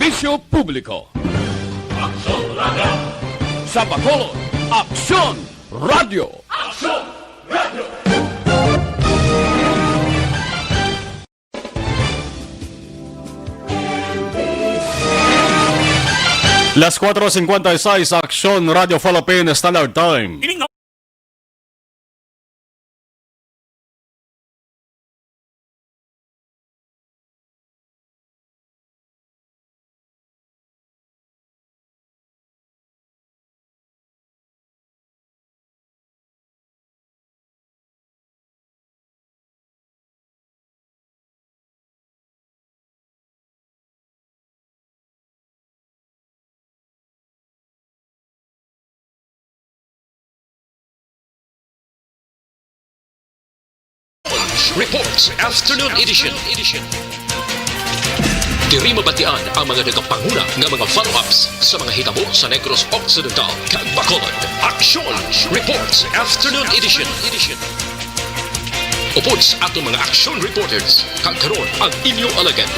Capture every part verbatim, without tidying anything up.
Serbisyo publiko. Aksyon Radio. Sa Bacolod, Aksyon Radio. Aksyon Radio. Las cuatro cincuenta y seis, Aksyon Radio Philippines Standard Time. Reports Afternoon Edition. Diri mabatian ang mga nagapanguna nga mga follow-ups sa mga hitabo sa Negros Occidental kag Bacolod. Aksyon Reports Afternoon Edition. Upod sa aton mga action reporters, kag karon ang inyo alagad.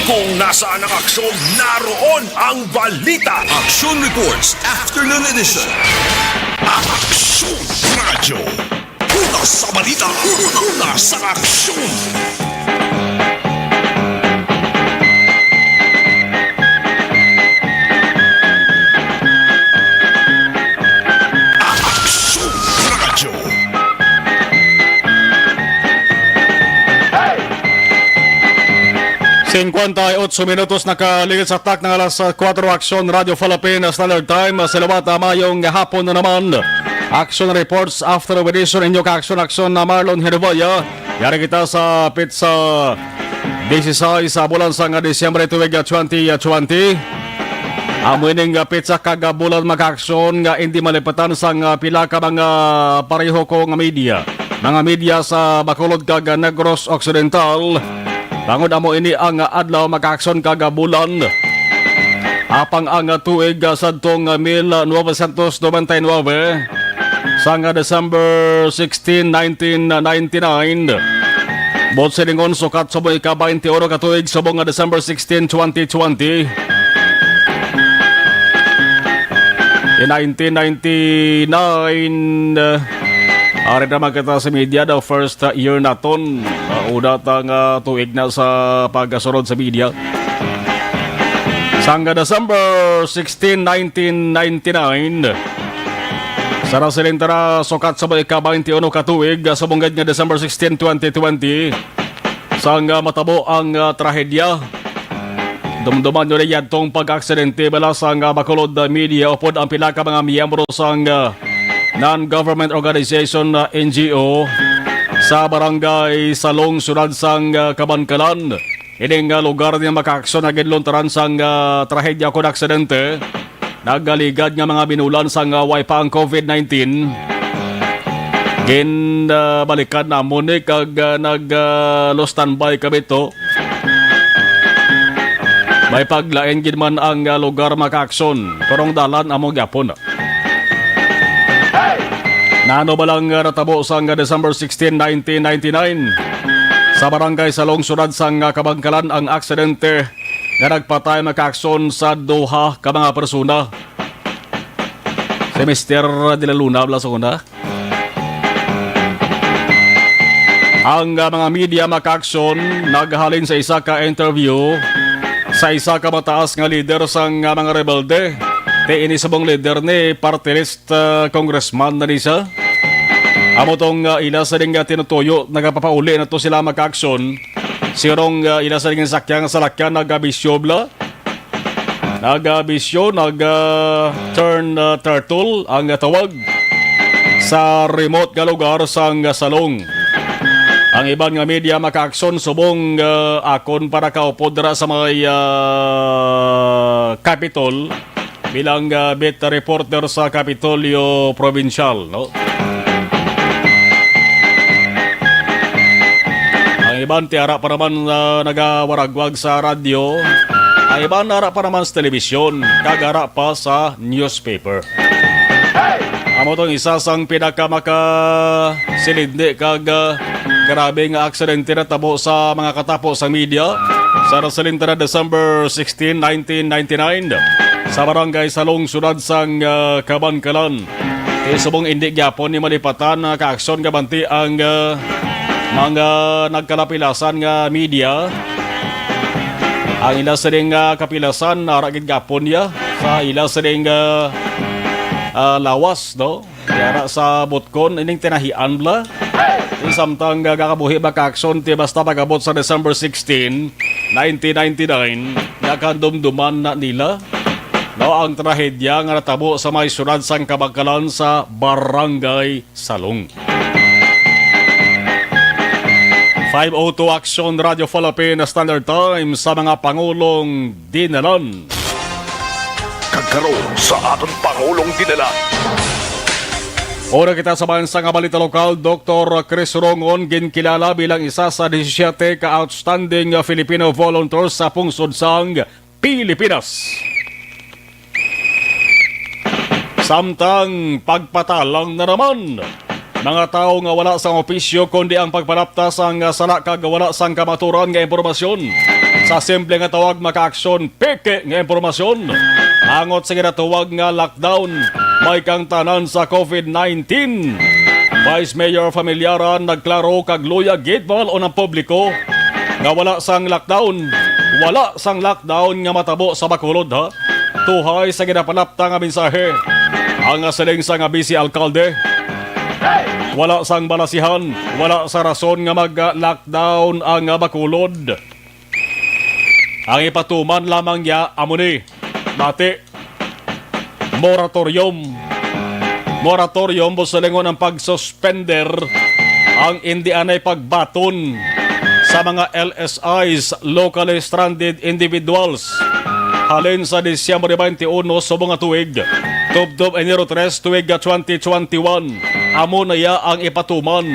Kung nasaan ang aksyon, naroon ang balita. Action Reports Afternoon Edition. Aksyon Radio. Una sa balita, una sa aksyon. Aksyon Radio. Cincuenta y ocho minutos nakaligid sa tak ng alas kuatro, Aksyon Radio Philippines Standard Time. Sa liwat, ah, mayong hapon na naman. Action Reports After Edition, inyo ka Aksyon, Aksyon na Marlon Herboya. Yari kita sa petsa dieciséis sa bulan sang Disyembre tuig twenty twenty. Amo ining petsa kag bulan, mga ka-aksyon, nga indi malipatan sang pila ka mga pareho ko nga media, mga media sa Bacolod kag Negros Occidental. Bangod amo ini ang adlaw, mga ka-aksyon, kag bulan. Apang ang tuig, ah, sadtong, ah, mil novecientos noventa y nueve, sang, ah, December sixteen, nineteen ninety-nine, buot silingon, sukat subong ika-twenty-one ka tuig, subong nga December sixteen, twenty twenty. In nineteen ninety-nine, ah, ari naman kita sa media, the first, ah, year naton. Ah, una ta nga tuig na sa pagkasunod sa media. Sang December sixteen, nineteen ninety-nine, sa nasiling tara, sukat sa may ika-twenty-one ka tuig, sa bungad nga December sixteen, twenty twenty, sang matabo ang, ah, trahedya. Dumduman nyo na yadtong pag-aksidente, bala sang, ah, Bacolod, ah, media, upod ang pila ka mga miyembro sang, ah, non-government organization, ah, N G O, sa barangay Salong, siyudad sang, ah, Kabankalan. Ining, ah, lugar nga makaaksyon nga ginluntaran sang, ah, trahedya kon aksidente. Nagaligad nga mga binulan sang, ah, way pa ang covid nineteen. Gin, ah, balikan namon ni kag, ah, nag, ah, lo standby kami to. May paglain gid man ang, ah, lugar makaaksyon, pero ang dalan amo gyapon. Nano ba lang nga natabo sang December sixteen, nineteen ninety-nine? Sa barangay Salong, siyudad sang Kabankalan, ang aksidente nga nagpatay makaaksyon sa duha ka mga persona. Si Mister De La Luna, bala sa una. Ang, ah, mga media makaaksyon naghalin sa isa ka interview sa isa ka mataas nga lider sang, ah, mga rebelde. Ti ini subong lider ni party list, ah, congressman na ni siya. Amo tong, ah, ila sa ding, ah, tinutuyo, nagapapauli na to sila makaaksyon. Sirong, ah, ila sa ding sakyan, salakyan, nagabisyo bala. Nagabisyo, nag, ah, turn, ah, turtle ang tawag sa remote nga lugar sang Salong. Ang iban nga media makaaksyon subong, ah, akon para kaupod dira sa may, ah, Capitol bilang, ah, beat reporter sa Kapitolyo Provincial, no? Ang iban ti ara pa naman, ah, nagawaragwag sa radyo. Ang iban ara pa naman sa telebisyon, kag ara pa sa newspaper. Amo tong isa sang pinaka maka silindi kag, ah, grabe nga aksidente natabo sa mga katapo sa media sa nasilintana December sixteen, nineteen ninety-nine, sa Barangay Salong, siyudad sang, ah, Kabankalan. Ti subong indi gyapon ni malipatan nga kaaksyon nga banti ang, ah, mga nagkalapilasan nga media. Ang ila sining, ah, kapilasan, ara gid gapon niya sa ila sining, ah, ah, lawas, no? Yara sa butkon, ining tinahian bala. Samtang, ah, gakabuhi ba kaaksyon ti basta pag-abot sa December sixteen, nineteen ninety-nine, nakandumduman na nila, no, ang trahedya nga natabo sa may siyudad sang Kabankalan sa Barangay Salong. Five oh two Action Radio Philippine Standard Time sa mga pangulong dinalan. Kag karon sa aton pangulong dinalan. Ora kita sa bansa nga balita lokal, Doktor Chris Rongon ginkilala bilang isa sa disisyete ka outstanding Filipino volunteers sa pungsod sang Pilipinas. Samtang pagpatalang na naman, mga tawo nga wala sang opisyo kundi ang pagpanapta sang sala kag wala sang kamaturan nga impormasyon. Sa simple nga tawag, makaaksyon, peke nga impormasyon. Angot sa ginatawag nga lockdown, may kaangtanan sa COVID nineteen. Vice Mayor Familiaran nagklaro kag luyag gid mamalon ang publiko nga wala sang lockdown, wala sang lockdown nga matabo sa Bacolod, ha? Tuhay sa ginapanapta nga mensahe, ang siling sang Vice Alkalde, wala sang balasihan, wala sa rason nga mag-lockdown ang Bacolod. Ang ipatuman lamang niya amo ni, bati, moratorium. Moratorium, busilingon ang pagsuspender ang indi anay pagbaton sa mga L S Is, locally stranded individuals, halin sa Disyembre twenty-one subong nga tuig tubtob Enero tres tuig twenty twenty-one. Amo na iya ang ipatuman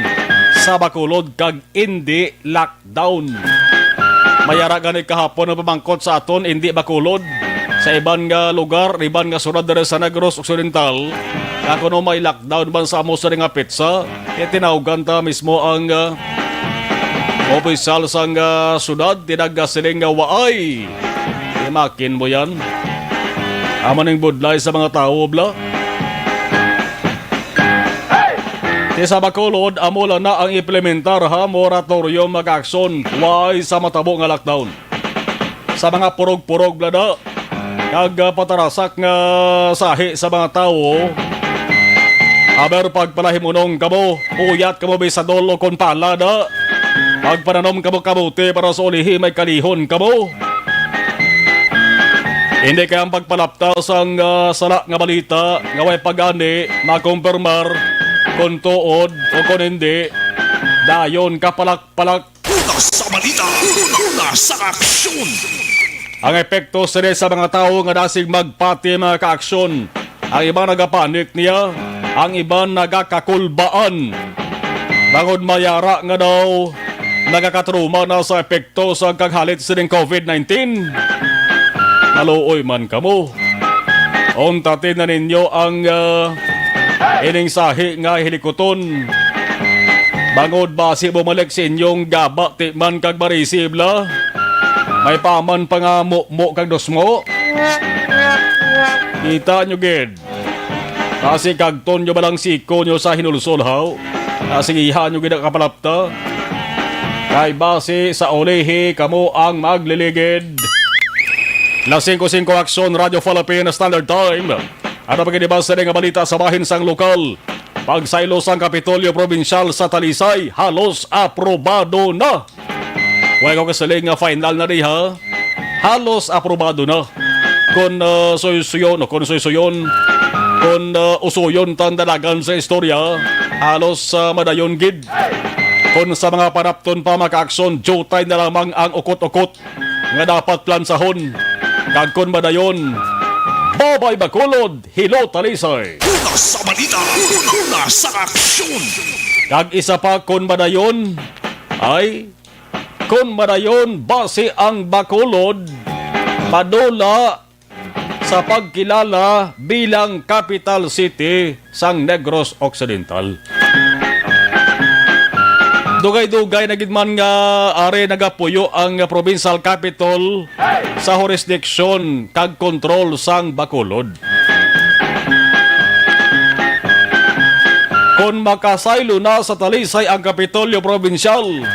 sa Bacolod kag indi lockdown. May ara gani kahapon ang pamangkot sa aton, indi Bacolod, sa iban nga lugar, iban nga syudad diri sa Negros Occidental, nga kuno may lockdown man sa amo sini nga petsa. Kaya tinawgan ta mismo ang, ah, opisyal sang, ah, syudad, tinagasiling nga waay. Imakin mo yan. Amo ning budlay sa mga tawo, bla. Ti sa Bacolod, amo lang na ang implementar, ha, moratorium mag-aksyon, way sa matabo nga lockdown. Sa mga purog-purog, bla, da, kag, ah, patarasak nga sahi sa mga tawo, aber pagpalahimunong kamo, uyat kamo bisadol o kon pala, da, pagpananom kamo kamote para sa ulihi may kalihon kamo. Hindi kaya ang pagpalapta sang, ah, sala nga balita nga way pagani makumpirmar kon tuod o kon hindi, dayon kapalakpalak. Una sa balita, una sa aksyon. Ang epekto sini sa mga tawo nga dasig magpati mga kaaksyon. Ang iban nagapanik niya, ang iban nagakakulbaan. Bangod mayara nga daw nagakatruma na sa epekto sa kaghalit sining COVID nineteen. Naluoy man kamo. Untatin na ninyo ang, ah, ining sahi nga hilikuton. Bangod basi bumalik sa inyong gaba, ti man kag marisibla. May paman pa nga mo, mo kag dusmo. Kita nyo gid. Kasi kagton nyo ba lang siko nyo sa hinulsol, haw? Kasi gihan nyo gid ang kapalapta. Kay basi sa ulihi kamo ang magliligid. Las singko singko Aksyon, Radyo Philippine Standard Time. Ano pa gid ba sa nga balita sa bahin sang lokal? Pagsaylo sang Kapitolyo Probinsyal sa Talisay, halos aprobado na. Way ko kasiling nga final na diha. Halos aprobado na. Kon, ah, suysuyon, o kon suysuyon, kon, ah, usuyon tang dalagan sa istorya, halos, ah, madayon gid. Kon sa mga panapton pa makaaksyon, diutay na lamang ang ukot-ukot nga dapat plansahon. Kag kon madayon, babay Bacolod, hello Talisay. Una sa balita, una sa aksyon. Kag isa pa, kon madayon, ay, kon madayon, basi ang Bacolod, padula sa pagkilala bilang capital city sang Negros Occidental. Dugay-dugay na gid man nga ari nagapuyo ang provincial capital sa jurisdiction kag kontrol sang Bacolod. Kon makasaylo na sa Talisay ang Kapitolyo Probinsyal,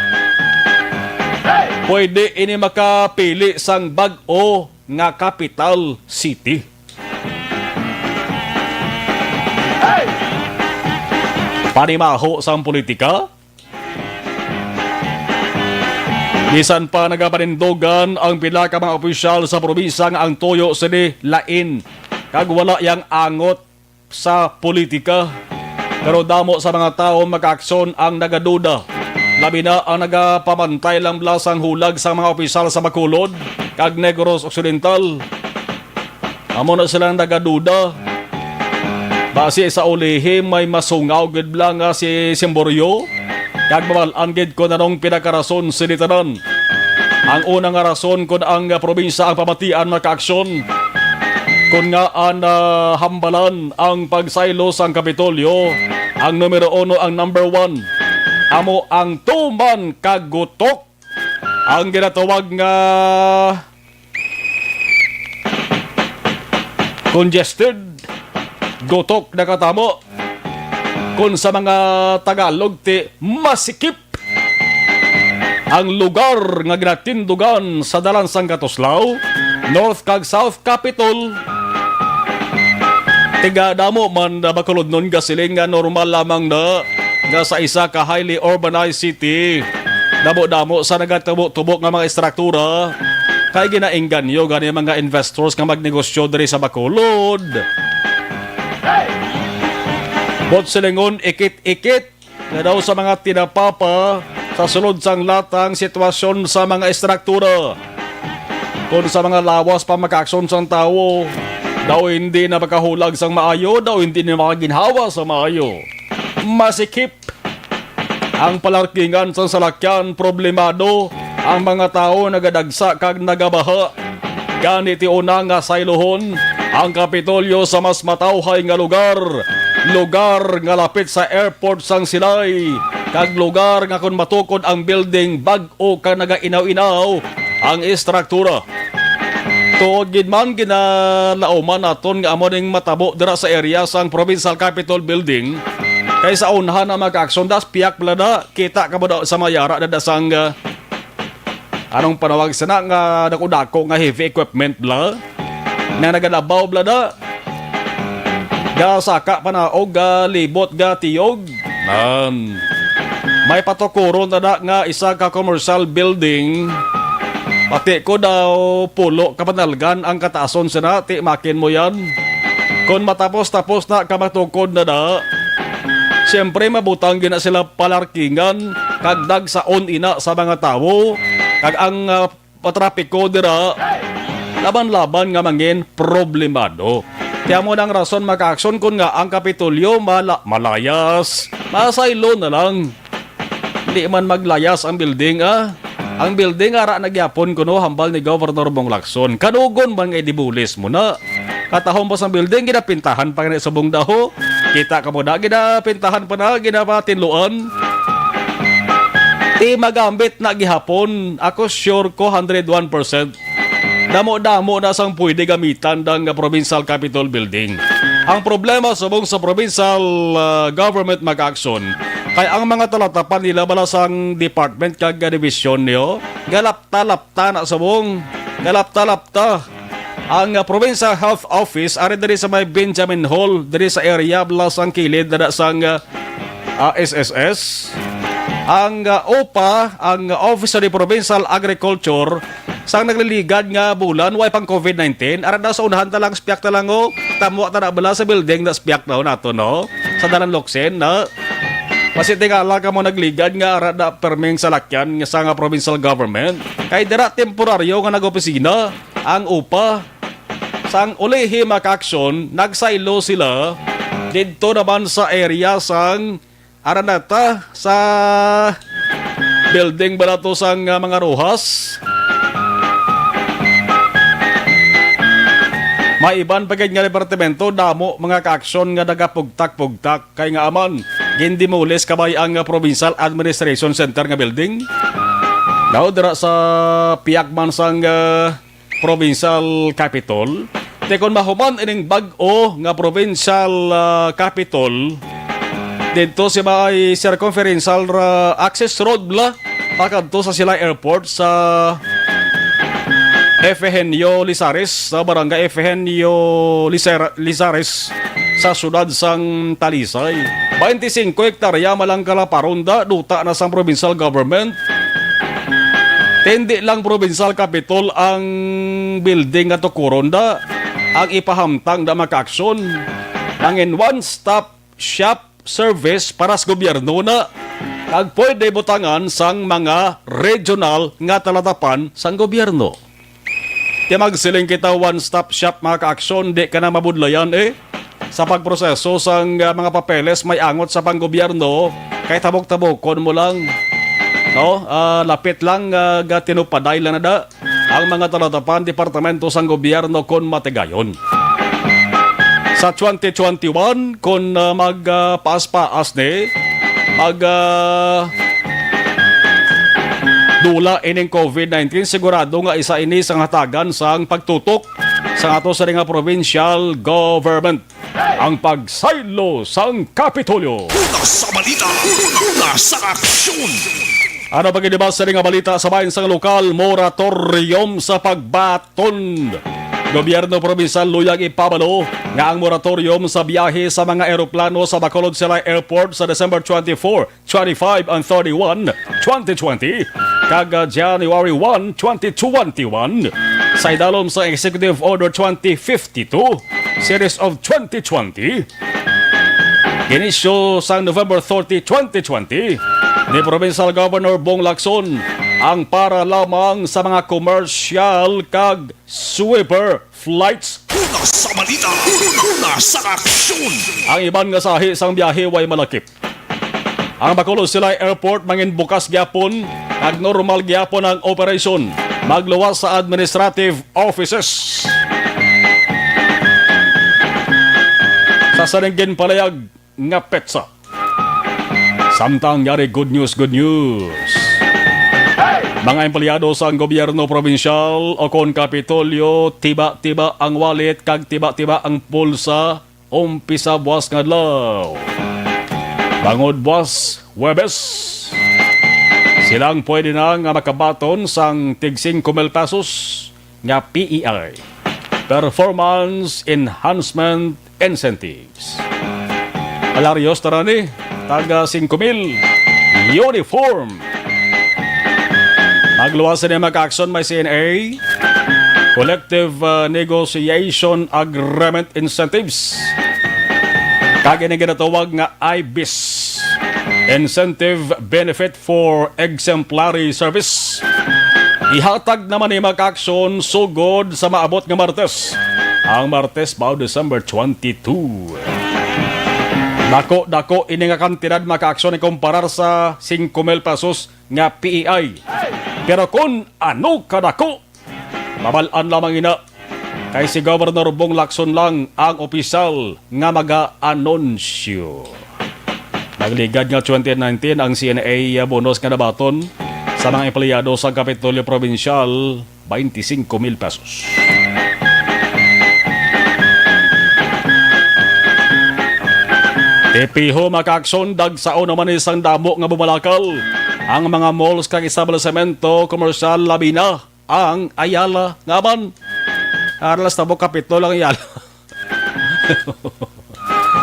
pwede ini makapili sang bag-o nga capital city. Panimaho sang politika. Bisan pa nagapanindugan ang pila ka mga opisyal sa probinsya nga ang tuyo sini lain kag wala yang angot sa politika, pero damo sa mga tawo makaaksyon ang nagaduda, labi na ang nagapamantay lang bala sang hulag sang mga opisyal sa Bacolod kag Negros Occidental. Amo na silang nagaduda. Basi sa ulihi, may masungaw gid bala nga si Simborio, kag mabal-an gid kon anong pinakarason sini tanan. Ang una nga rason, kon ang probinsya ang pamatian makaaksyon, kon ngaa nahambalan ang pagsaylo sang Kapitolyo, ang numero uno, ang number one, amo ang tuman kag gutok, ang ginatawag nga congested, gutok na katamo. Kung sa mga Tagalog, ti masikip ang lugar nga ginatindugan sa Dalan sang Katuslaw, North kag South Capitol. Tigadamo man na Bacolodnon gasiling nga normal lamang na nga sa isa ka highly urbanized city, damo-damo sa nagatubo-tubo nga mga estruktura kay ginaengganyo gani ang mga investors nga magnegosyo diri sa Bacolod. Buot silingon, ikit-ikit nga daw sa mga tinapapa sa sulod sang latang sitwasyon sa mga estruktura. Kon sa mga lawas pa makaaksyon sang tawo, daw hindi na makahulag sang maayo, daw hindi na makaginhawa sa maayo. Masikip ang palarkingan sang salakyan, problemado ang mga tawo, nagadagsa kag nagabaha. Gani ti una nga sayluhon ang Kapitolyo sa mas matawhay nga lugar, lugar nga lapit sa airport sang Silay, kag lugar nga kon matukod ang building, bag-o kag nagainaw-inaw ang estruktura. Tuod gid man, ginalauman naton nga amo ning matabo dira sa area sang Provincial Capitol Building, kay sa unhan na makaaksyon das piyak bala na, kita ka mo daw sa mayara na dasang, ah, anong panawag sana nga dako-dako nga heavy equipment bala nga nagalabaw bala na. Gasaka pa na og galibot, gatiyog. Nan. May patukuron na na nga isa ka commercial building. Pati ko daw pulo ka panalgan ang kataason sana, ti makin mo yan. Kon matapos-tapos na ka matukod na na, siyempre mabutang gina sila palarkingan kag dagsaon ina sa mga tawo, kag ang, ah, patrapiko dira laban-laban nga mangin problemado. Kaya mo nang rason makaaksyon kon nga ang Kapitolyo mala-, malayas, masaylo na lang. Di man maglayas ang building, ah. Ang building ara na gyapon kuno, hambal ni Governor Bong Lacson. Kanugon man nga idibulis mo na. Katahom pa sang building, ginapintahan pa gani subong daho. Kita ka mo na, ginapintahan pa na, ginapatinluan. Di magamit na gihapon. Ako sure ko hundred one percent. Damo-damo na sang pwede gamitan dang Provincial Capitol Building. Ang problema subong sa provincial, ah, government mag-action kay ang mga talatapan nila bala sang department kag division niyo, galapta-lapta na subong, galapta-lapta. Ang, ah, Provincial Health Office ari diri sa may Benjamin Hall, diri sa area bala sang kilid na sang, ah, ah, S S S. Ang, ah, OPA, ang Office of the Provincial Agriculture, sang nagliligad nga bulan, way pang COVID nineteen. Ara na sa unahan ta lang, spiak ta lang, oh. Tamo ta na bala sa building na spiak na, oh, nato, no? Sa Dalan Locsin, no? Kasi tingala ka mo nagligad nga ara na perming salakyan nga sa nga provincial government. Kay dira temporaryo nga nag-opisina ang OPA. Sang ulihi makaaksyon, nagsaylo sila didto naman sa area sang Araneta sa building ba nato sang, ah, mga Rojas? May iban pa gid nga departamento, damo mga kaaksyon nga nagapugtak-pugtak kay nga aman, gindemolis kabay ang, ah, Provincial Administration Center nga building. Daw dira sa pihak man sang, ah, Provincial Capitol. Ti kon mahuman ining bag-o nga Provincial, ah, Capitol, didto si may circumferential, ah, access road bala pakadto sa Silay Airport sa Efegenio Lizares, sa Barangay Efegenio Lizer-, Lizares sa siyudad sang Talisay. Twenty-five hektarya malang kalaparon da, duta na sang provincial government. Ti indi lang provincial capitol ang building nga tukuron da, ang ipahamtang da makaaksyon. Ang in one-stop shop service para sa gobyerno na, kag pwede butangan sang mga regional nga talatapan sang gobyerno. Kaya magsiling kita one-stop shop, mga kaaksyon, di ka na mabudlayan, eh. Sa pagproseso sang, ah, mga papeles may angot sa panggobyerno, kay tabok-tabokon mo lang. No? Ah, lapit lang, ah, gatinupaday lang na da ang mga talatapan departamento sang gobyerno kon matigayon. Sa twenty twenty-one, kon, ah, mag, ah, paas-paas ni, mag, ah, dula ining covid nineteen, sigurado nga isa ini sa hatagan sang pagtutok sa ato sa nga provincial government. Ang pagsaylo sang Kapitolyo. Una sa balita, una sa aksyon. Ano pa gid ba sa nga balita sa bahin sang lokal? Moratorium sa pagbaton. Gobyerno Probinsal luyag ipabalo nga ang moratorium sa biyahe sa mga eroplano sa Bacolod Silay Airport sa December twenty-four, twenty-five and thirty-one, twenty twenty, kag, ah, January one, twenty twenty-one, sa idalom sa Executive Order twenty fifty-two, Series of twenty twenty, ginisyo sang November thirty, twenty twenty, ni Provincial Governor Bong Lacson ang para lamang sa mga commercial kag sweeper flights. Una sa balita, una sa aksyon. Ang iban nga sahi sang biyahe way malakip. Ang Bacolod Silay Airport manginbukas gyapon, kag normal gyapon ang operasyon. Magluwas sa administrative offices. Sa sining ginpalayag nga petsa. Samtang yari, good news, good news. Mga empleyado sang gobyerno probinsyal o kon Kapitolyo, tiba-tiba ang wallet kag tiba-tiba ang pulsa, umpisa buwas nga adlaw. Bangod buwas Huwebes, sila ang pwede na nga makabaton sang tig singko mil pesos nga P E I, Performance Enhancement Incentives. Salaryos tara ni, taga singko mil. Uniform. Magluwas sini, mga kaaksyon, may C N A, Collective, uh, Negotiation Agreement Incentives, kag ini ginatawag nga I B I S, Incentive Benefit for Exemplary Service. Ihatag naman ni, mga kaaksyon, sugod sa maabot nga Martes, ang Martes ba, December twenty-two. Dako-dako ini nga kantidad, mga kaaksyon, ikumparar sa singko mil pesos nga P E I. Pero kun ano kadako, mabal-an lamang ina, kay si Governor Bong Lacson lang ang opisyal nga maga-anunsyo. Nagligad nga twenty nineteen ang C N A bonus nga nabaton sa mga empleyado sa Kapitolyo Probinsyal, twenty-five mil pesos. Tipiho, mga kaaksyon, dagsaon naman ni sang damo nga bumalakal ang mga malls kag establisemento komersyal, labi na ang Ayala nga man. Aras na mo, Kapitol ang Ayala.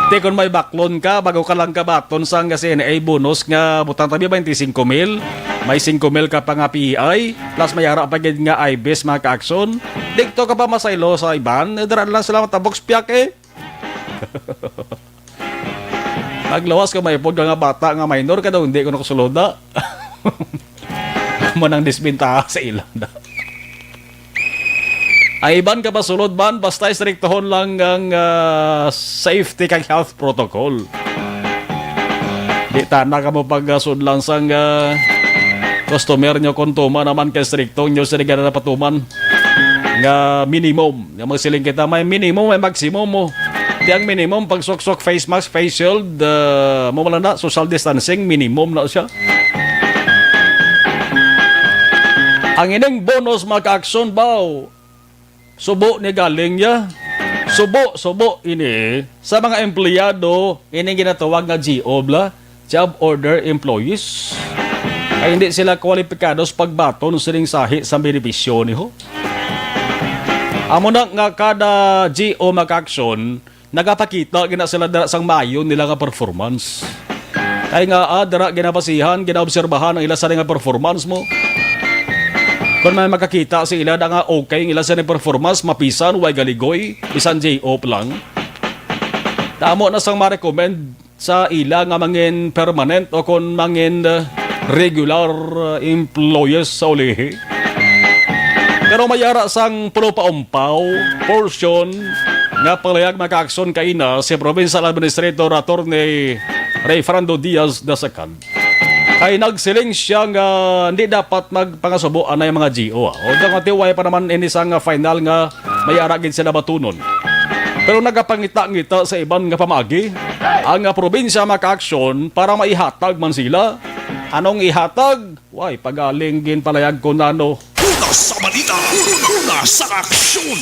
Ti, kung may baklon ka, bago ka lang kabaton sang C N A bonus nga butang tabi, twenty-five mil, may singko mil ka pa nga P E I, plus may ara pa gid nga I B I S, mga kaaksyon. Dikto ka pa masaylo sa iban, dira lang sila matabok sa piyak, eh. Naglawas ka, may pod ka nga bata nga minor, kada hindi ko nakasulod na. Mo nang disbintaha sa ila na. Ay, iban ka pa sulod man, basta istriktohon lang ang, ah, safety kag health protocol. Di tana ka mo pagkasudlan sang, ah, customer nyo kung tuman naman kay strikto nyo sila gana napatuman. nga minimum. Nga magsiling kita, may minimum, may maximum mo. Ti ang minimum, pagsuksok, face mask, face shield, ah, mo wala na, social distancing, minimum na siya. Ang ining bonus, mga ka-aksyon, baw, subo ni galing niya. Subo, subo ini sa mga empleyado, ining ginatawag nga G O bla, job order employees. Kay hindi sila kwalipikado sa pagbaton sining sahi sa benepisyo ni ho. Amo na nga kada G O, mga ka-aksyon, nagapakita gina sila dira sang maayo nila nga performance. Kay nga, ah, dira ginabasihan, ginaobserbahan ang ila sa nga performance mo. Kung may makakita sa ila na nga okay ang ila sa nga performance, mapisan, way galigoy, bisan J O P lang. Tamo na sang ma-recommend sa ila nga mangin permanent o kon mangin, uh, regular, uh, employees sa ulihi. Pero may ara sang pulo pa umpaw portion nga palayag, mga ka-aksyon, kaina si Provincial Administrator Attorney Rayfrando Diaz the second. Kay nagsiling siya nga hindi dapat magpangasubo anay mga G O, ah. Although nga tiway pa naman ini sang final nga may ara gid sila batunon. Pero nagapangita-ngita sa iban nga pamaagi ang, ah, probinsya, mga ka-aksyon, para maihatag man sila. Anong ihatag? Way, pagaling ginpalayag ko nano. Una sa balita, una sa aksyon.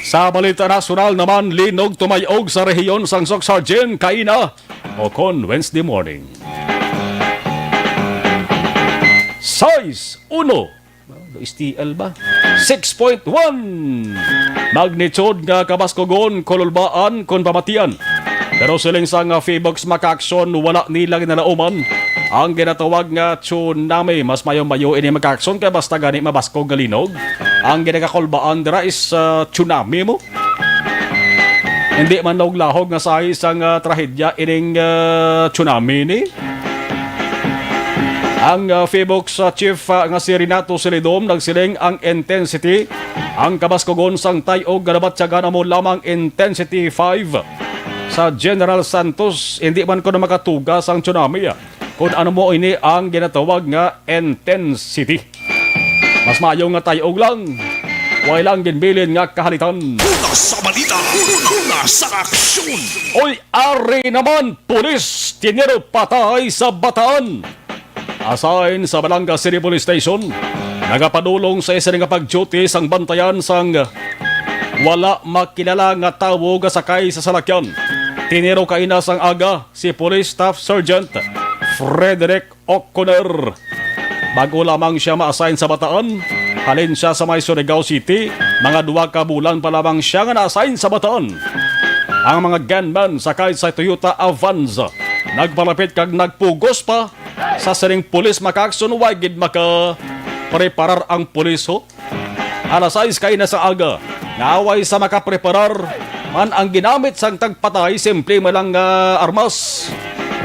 Sa balita nasyonal naman, linog tumayog sa rehiyon sang Soc Sargent kaina o kon Wednesday morning. Sais uno. Ano, S T L ba? Six point one magnitude nga kabaskugon, kululbaan kon pamatian. Pero siling sang, ah, PHIVOLCS, mga ka-aksyon, wala nila ginalauman ang ginatawag nga tsunami. Mas mayo-mayo ini, mga ka-aksyon, kay basta gani mabaskog nga linog. Ang ginakakulbaan dira is, ah, tsunami mo. Hindi man lahog-lahog nga sahi sang, ah, trahedya ining, ah, tsunami ni. Ang, ah, PHIVOLCS, ah, chief, ah, nga si Renato Celidom nagsiling ang intensity, ang kabaskugon sang tayog nga nabatyagan amo lamang intensity five sa General Santos. Hindi man kuno makatuga sang tsunami, ah, kung ano mo ini ang ginatawag nga intensity. Mas maayo nga tayog lang. Way lang ginbilin nga kahalitan. Una sa balita, una sa aksyon. Oy, ari naman, pulis, tiniro patay sa bataan. Asign sa Batangas City Police Station, nagapadulong sa isa nga pag-duty sang bantayan sang wala makilala nga tawo nga sakay sa salakyan. Tiniro kaina sang aga si Police Staff Sergeant Frederick O'Connor. Bago lamang siya ma-assign sa Bataan, halin siya sa may Surigao City. Mga duha ka bulan pa lamang siya nga na-assign sa Bataan. Ang mga gunman sakay sa Toyota Avanza nagpalapit kag nagpugos pa sa sining pulis, mga ka-aksyon. Way gid makapreparar ang pulis, ho. Alas sais kaina sa aga, nga way sa makapreparar man ang ginamit sang tagpatay, simple man lang nga armas.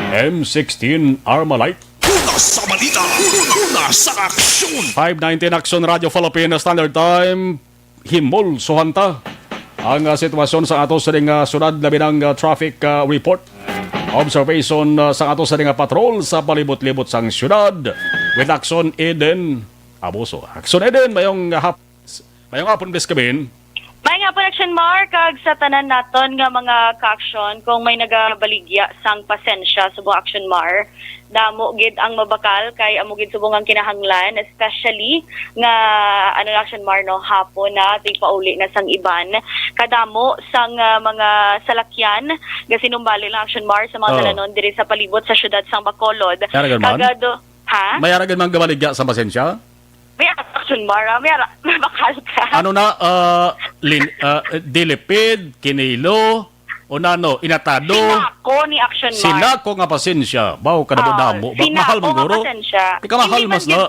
M sixteen Armalite. Una sa balita, una sa aksyon. Five nineteen Aksyon Radio Philippine Standard Time. Himol suhanta ang, ah, sitwasyon sa ato sa ding, ah, syudad, labi ng, ah, traffic, ah, report. Observation, ah, sa ato sa ding, ah, patrol sa palibot-libot sang syudad. With Aksyon Eden Abuso. Aksyon Eden, mayong, ah, hap-, mayong hapon, Miss Kabin. May nga po, Action Mar, kag sa tanan naton nga mga ka-aksyon, kung may nagabaligya sang pasensya subong, Action Mar, damo gid ang mabakal kay amo gid subong ang kinahanglan, especially nga, ano na, Action Mar, no, hapon na, tigpauli na sang iban. Kadamo sang, ah, mga salakyan, gasinumbali lang, Action Mar, sa mga Oh. dalanon diri sa palibot sa syudad sang Bacolod. May ara gid man? Kag, ah, do-, ha? May ara gid man gabaligya sa pasensya? May ara, Action Mar, ah, may ara, may bakal ka. Ano na, ah, lin-, ah, dilipid, kinilo, o nano, inatado? Sinako ni Action Mar. Sinako nga pasensya. Baw, kadamo-damo. Ah, Ba-, mahal sinako man nga guro. Pasensya. Ika mahal. Hindi man mas gid-, na.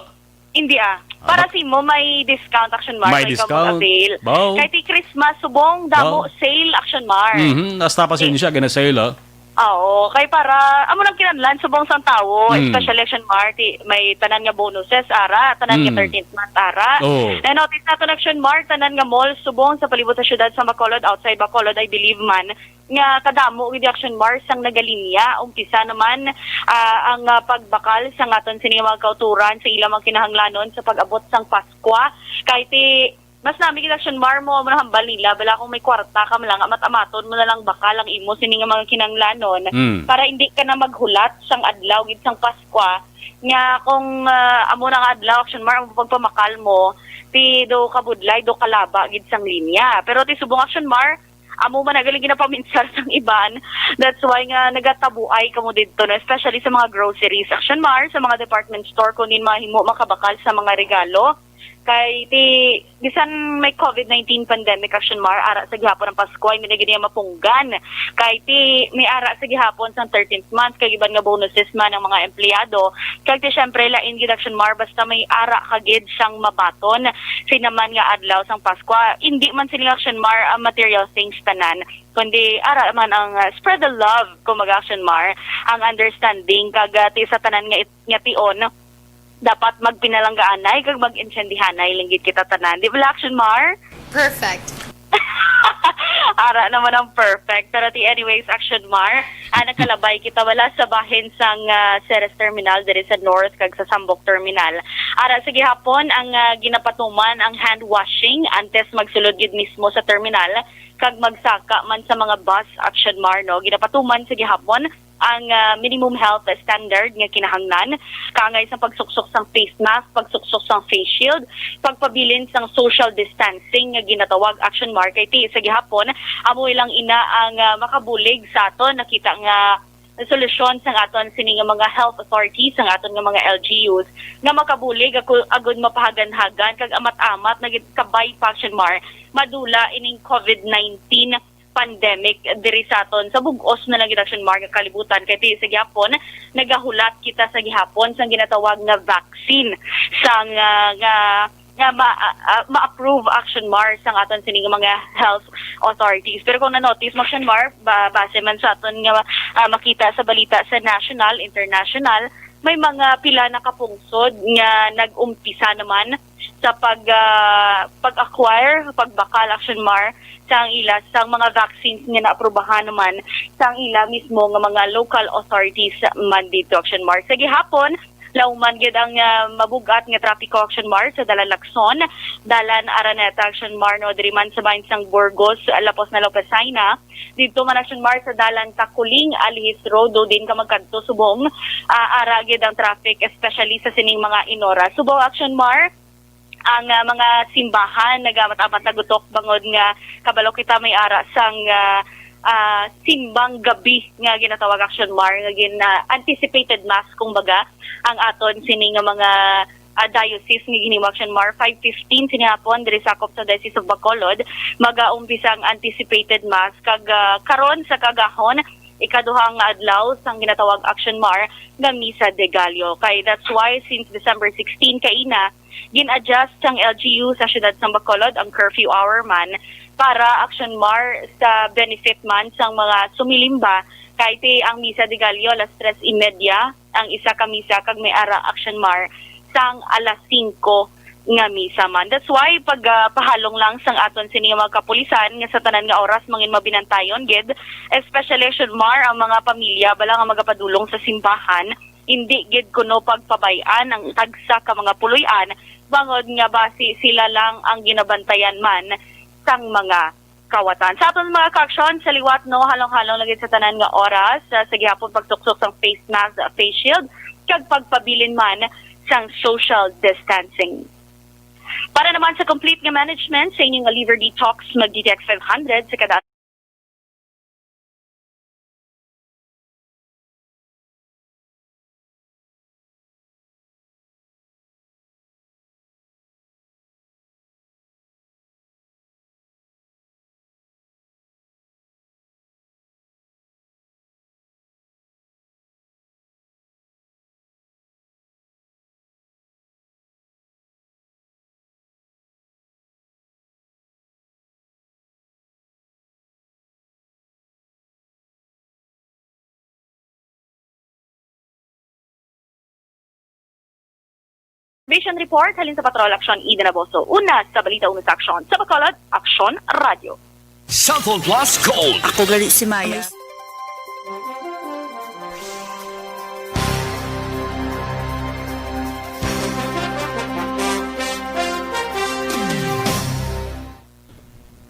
Hindi, ah. Ah, Para bak-, sa imo, may discount, Action Mar, May may discount? Kamot-avail. Baw. Kay ti Christmas, subong, damo, Baw. Sale, Action Mar. Mhm, hasta pasensya, gina-sale, ah. Oo, kay para, amo nang kinahanglan subong sang tawo, Mm. especially Action Mar, ti, may tanan nga bonuses, ara, tanan nga Mm. thirteenth month, ara. Oo. Na-notice naton, Action Mar, tanan nga mall, subong sa palibot sa syudad sa Bacolod, outside Bacolod, I believe man, nga kadamo gid, Action Mar, sang nagalinya. Umpisa naman, ah, ang, ah, pagbakal sa aton sini mga kautoran sa ilang mga kinahanglanon sa pag-abot sang Paskwa. Kay ti, Mas nami gid, Action Mar, mo, mo nahambal nila, bala kung may kwarta ka man lang, amat-amaton mo na lang bakal ang imo sini nga mga kinahanglanon Mm. para hindi ka na maghulat sang adlaw gid sang Paskwa, nga kung, ah, amo na nga adlaw, Action Mar, ang pagpamakal mo, ti do kabudlay, do kalaba gid sang linya. Pero ti subong, Action Mar, amo man na galing ginapaminsar sang iban. That's why nga nagatabuay kamo didto, no? Especially sa mga groceries, Action Mar, sa mga department store, kung din mahimo makabakal sa mga regalo. Kay ti, bisan may covid nineteen pandemic, Action Mar, ara sa gihapon ang Pasko, ay hindi gid niya mapunggan. Kay ti, may ara sa gihapon sang thirteenth month, kay iban nga bonuses man ang mga empleyado. Kay ti, syempre, lain gid, Action Mar, basta may ara ka gid sang mabaton, sinaman nga adlaw sang Pasko. Hindi man sila, Action Mar, ang material things tanan, kundi ara man ang, ah, spread the love, kumbaga, Action Mar, ang understanding, kag, ah, ti sa tanan nga it-, nga tion, dapat magpinalanggaanay kag mag-intsendihanay lang gid kita tanan. Di ba, Action Mar? Perfect. Ara naman ang perfect. Pero ti anyways, Action Mar, ah, nakalabay kita wala sa bahin sang, ah, Ceres Terminal diri sa North kag sa Sambok Terminal. Ara sa gihapon ang, ah, ginapatuman ang hand washing antes magsulod gid mismo sa terminal kag magsaka man sa mga bus, Action Mar, no? Ginapatuman sa gihapon ang, ah, minimum health standard nga kinahanglan, kaangay sa pagsuksok sang face mask, pagsuksok sang face shield, pagpabilin sang social distancing nga ginatawag, Action Mar, kay ti sa gihapon, amo lang ina ang, ah, makabulig sa aton. Nakita nga solusyon sang aton sini nga mga health authorities, sang aton nga mga L G Us, nga makabulig ako, agud mapahaganhagan kag amat-amat na gid kabay pa, Action Mar, madula ining covid nineteen pandemic diri sa aton, sa bug-os na lang gid, Action Mar, nga kalibutan. Kay ti sa gihapon, nagahulat kita sa gihapon sang ginatawag nga vaccine sang, ah, nga, nga ma-, ah, ah, ma-approve, Action Mar, sang aton sining mga health authorities. Pero kung na-notice mo, Action Mar, ba, base man sa aton nga, ah, makita sa balita sa national, international, may mga pila na kapungsod nga nag-umpisa naman sa pag, ah, pag-acquire, pagbakal, Action Mar, sang ila sang mga vaccines nga naaprubahan naman sang ila mismo nga mga local authorities man dito, Action Mar. Sa gihapon, lauman gid ang, ah, mabug-at nga trapiko, Action Mar, sa Dalan Lacson, Dalan Araneta, Action Mar, no, diri man sa bahin sang Burgos, Lapos na Lopez Jaena, dito man, Action Mar, sa Dalan Taculing, Alihis Road, do din ka magkadto subong, ah, ara gid ang traffic, especially sa sining mga inora. Subaw, Action Mar, ang, ah, mga simbahan nagamat-amat nagutok bangod nga kabalo kita may ara sang, ah, ah, simbang gabi nga ginatawag, Action Mar, nga gin, ah, anticipated mass, kumbaga, ang aton sini nga mga, ah, diocese nga ginhimo, Action Mar. Five fifteen sini hapon diri sakop sa Diocese of Bacolod, magaumpisa ang anticipated mass, kag, ah, karon sa kaagahon, ikaduha nga adlaw sang ginatawag, Action Mar, nga Misa de Gallo. Kay that's why since December sixteen kaina, gin-adjust sang L G U sa siyudad sang Bacolod ang curfew hour man para, Action Mar, sa benefit man sang mga sumilimba, kay ti ang Misa de Gallo alas tres y media ang isa ka misa, kag may ara, Action Mar, sang alas singko nga misa man. That's why pag, ah, pahalong lang sang aton sini nga mga kapulisan nga sa tanan nga oras mangin mabinantayon gid, especially, Action Mar, ang mga pamilya bala nga magapadulong sa simbahan, hindi gid kuno pagpabay-an ang tagsa ka mga puloy-an, bangod nga basi sila lang ang ginabantayan man sang mga kawatan. Sa aton mga kaaksyon, sa liwat, no, halong-halong lagi sa tanan nga oras, ah, sa gihapon pagsuksok sang face mask, ah, face shield, kag pagpabilin man sang social distancing. Para naman sa complete nga management sa inyo nga liver detox, mag D T X five hundred sa kada Vision Report, halin sa Patrol Aksyon, Eden Aboso. Una sa balita, una sa aksyon. Sa Bacolod, Aksyon Radio. Cellphone Plus Gold. Ako gali si Maya.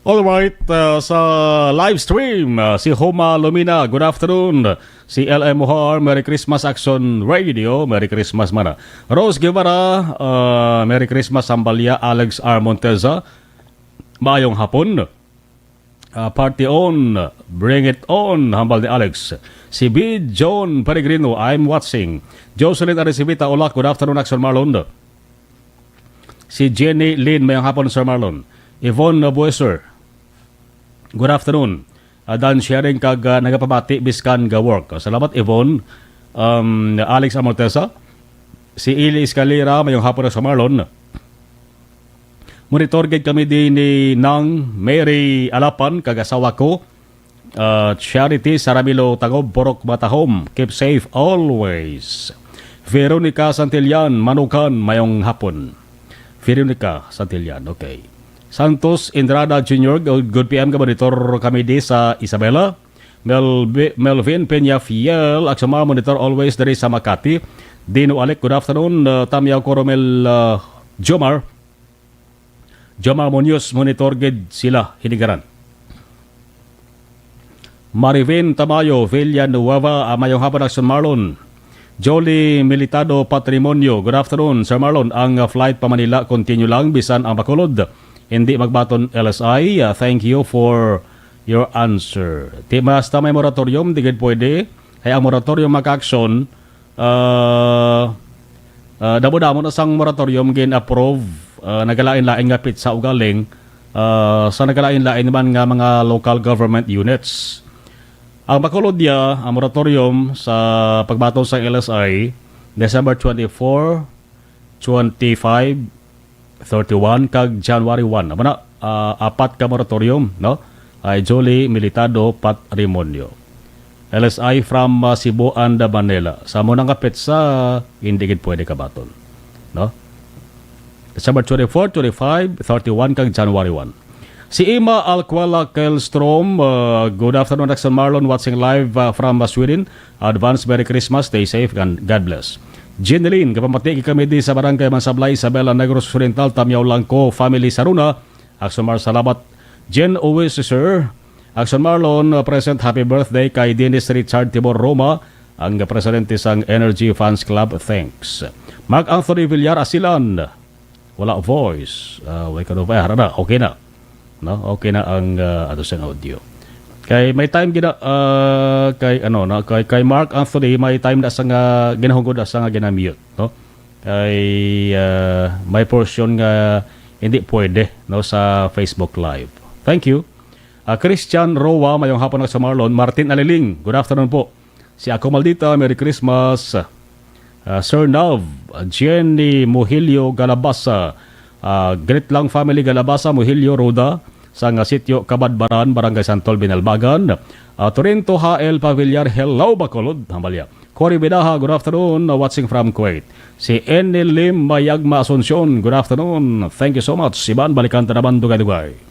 All right, uh, sa live stream, uh, si Homa Lumina, good afternoon. Si L M Har, Merry Christmas. Action Radio, Merry Christmas man. Rose Guevara, uh, Merry Christmas. Sambalia, Alex R Monteza, maayong hapon. Uh, party on, bring it on, hambal ni Alex. Si B John Peregrino, I'm watching. Jocelyn Aricivita Olak, good afternoon, Action Marlon. Si Jenny Lynn, mayong hapon, Sir Marlon. Yvonne Bueser, good afternoon. Ah, dan sharing kag, ah, nagapamati biskan ga work. Salamat, Yvonne. Um, Alex Amortesa. Si Eli Escalera, mayong hapon na sa Marlon. Monitor gid kami din ni Nang Mary Alapan, kag asawa ko. Ah, Charity Saramilo Tagob, Purok Matahom. Keep safe always. Veronica Santillan, Manukan, mayong hapon. Veronica Santillan, okay. Santos Indrada Junior, good, good P M ka, monitor kami di sa Isabela. Melvi-, Melvin Peña Fiel, Aksama, monitor always diri sa Makati. Dino Alec, good afternoon. Uh, Tamyaw Coromel, uh, Jomar. Jomar Munoz, monitor gid sila, Hinigaran. Marivin Tamayo, Villanueva, ah, mayong hapon, Action Marlon. Jolly Militado Patrimonio, good afternoon, Sir Marlon. Ang, ah, flight pa Manila, continue lang, bisan ang Bacolod hindi magbaton, L S I. Ah, thank you for your answer. Di basta may moratorium, di gid pwede. Kay ang moratorium maka-action, ah, ah, damo-damo na sang moratorium gin-approve, ah, nagalain-lain nga petsa ugaling, ah, sa nagalain-lain man nga mga local government units. Ang Bacolod, ang moratorium sa pagbaton sang L S I, December twenty-four, twenty-five, thirty-one, kag January one. Amo na, ah, apat ka moratorium, no? Ay Jolly Militado Patrimonio. L S I from, ah, Cebu and Manila. Sa amo na nga petsa, hindi gid pwede kabaton, no? December twenty-four, twenty-five, thirty-one, kag January one. Si Ima Alquala Kelstrom, uh, good afternoon, Action Marlon, watching live, uh, from, uh, Sweden. Advance Merry Christmas, stay safe, and God bless. Jeneline, kapamati kami di sa Barangay Mansablay, Isabela, Negros Oriental, Tamyaw Langko, family Saruna. Action Mar, salamat. Jen Uwis, sir. Action Marlon, uh, present, happy birthday kay Dennis Richard Timor Roma, ang presidente sang Energy Fans Club. Thanks. Mark Anthony Villar Asilan. Wala voice. Ah, wala ka na. Ah, na, okay na. No? Okay na ang, ah, ato sang audio. Kay may time gina, ah, kay ano, no? Kay, kay Mark Anthony, may time na sa nga ginahugod na sa nga ginamute, no? Kay, ah, may portion nga hindi pwede, no, sa Facebook Live. Thank you. Ah, Christian Roa, mayong hapon na sa Marlon. Martin Aliling, good afternoon po. Si Ako Maldita, Merry Christmas. Ah, Sir Nav, Jenny Muhilio Galabasa, ah, greet lang family Galabasa, Muhilio, Roda, sa nga sitio Kabadbaran, Barangay Santol, Binalbagan. Ah, Torrento H L Pavillar, hello, Bacolod, hambalya. Cory Bidaha, good afternoon, ah, watching from Kuwait. Si Enil Lim Mayagma Asuncion, good afternoon. Thank you so much. Iban, balikan ta naman, dugay-dugay.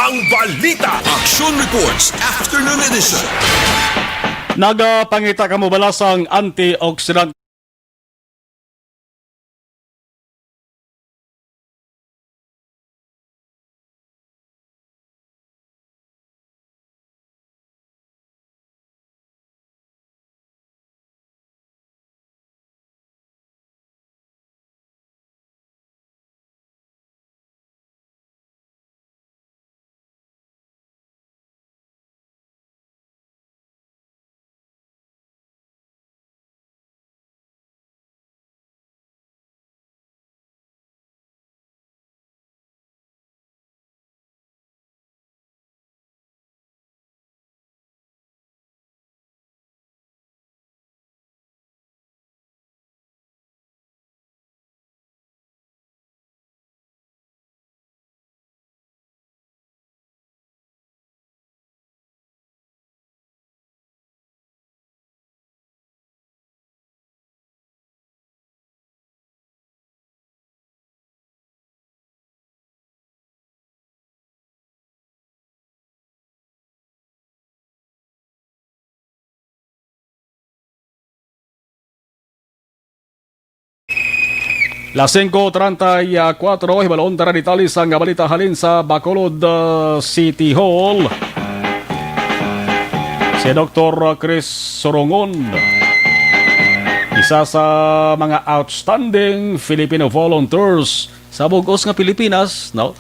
Ang balita, Action Reports, Afternoon Edition. Nagapangita kamo bala sang antioxidant. Las singko treinta y cuatro, hibalon ta na detalye sang balita halin sa Bacolod, ah, City Hall. Si Doktor Chris Sorongon, isa sa mga outstanding Filipino volunteers sa bug-os nga Pilipinas, no?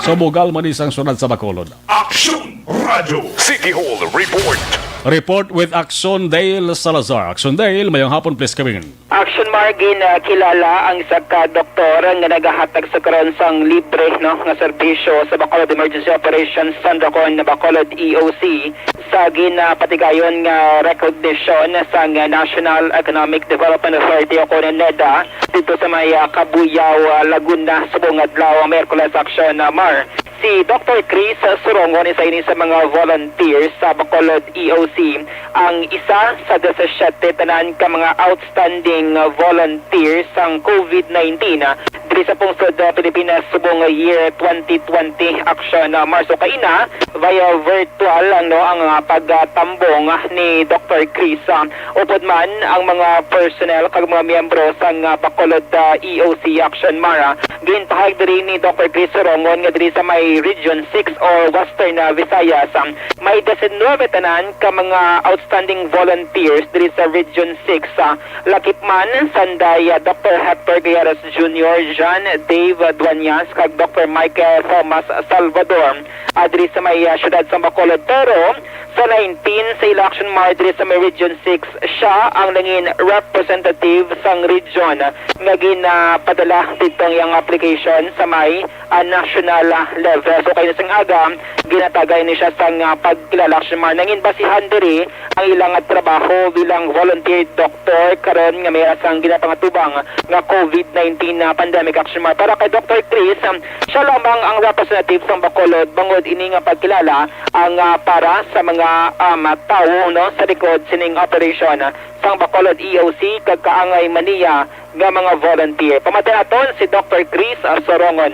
Sa bugal man sang syudad sa Bacolod. Action Radio City Hall Report. Report with Action Dale Salazar. Action Dale, mayong hapon, please come in. Action Mar, ginakilala ang isa ka doktor nga nagahatag sa karon sang libre, no, nga serbisyo sa Bacolod Emergency Operations Center, kon Bacolod E O C, sa ginapatigayon nga recognition sang National Economic Development Authority o kon NEDA dito sa may, ah, Cabuyao, ah, Laguna, subong adlaw, Miyerkules, Action, ah, Mar. Si Doktor Chris Surongon, isa ini sa mga volunteers sa Bacolod E O C, ang isa sa disisiete tanan ka mga outstanding volunteers sang COVID nineteen, ah, diri sa pungsod, ah, Pilipinas subong year twenty twenty, Action, ah, Marso. Kaina, via virtual, ano, ang, ah, pagtambong ni Doktor Chris, ah, upod man ang mga personnel kag mga miyembro sang, ah, Bacolod, ah, E O C, Action Mar. Ginpahayag diri ni Doktor Chris Sorongon nga diri sa may Region six or Western, ah, Visayas, ah, may diecinuebe tanan ka mga outstanding volunteers diri sa Region six, ah, lakip man sanday, ah, Doktor Hector Gayaras Junior, John Dave Dueñas, kag Doktor Michael Thomas Salvador, ah, diri sa may, ah, siyudad sa Bacolod. Pero sa nineteen sa ila, Action Mar, diri sa may Region six, siya ang nangin representative sang region nga ginapadala didto ang iyang application sa may, ah, national, ah, level. So, kaina sang aga, ginatagan ini siya sang, ah, pagkilala, Action Mar. Nangin basihan diri ang ila nga trabaho bilang volunteer doctor karon nga may sang ginapangatubang nga COVID nineteen na pandemic, Action Mar. Para kay Doktor Chris, um, siya lamang ang representative sang Bacolod bangod ini nga pagkilala ang, ah, para sa mga, um, tawo, no, sa likod sining operation, ah, sang Bacolod E O C kag kaangay man niya nga mga volunteer. Pamati naton si Doktor Chris, ah, Sorongon.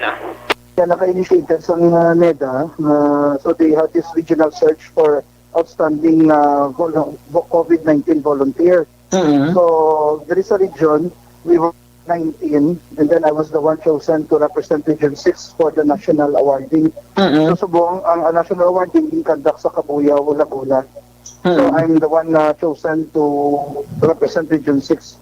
Kaya naka-initiated sa, uh, NEDA, uh, so they had this regional search for outstanding, uh, vol-, vo-, COVID nineteen volunteer. Mm-hmm. So, there is a region, we were nineteen, and then I was the one chosen to represent Region six for the national awarding. Mm-hmm. So, subong, ang, ang national awarding in conduct sa Cabuyao, Laguna. So, mm-hmm, I'm the one, uh, chosen to represent Region six.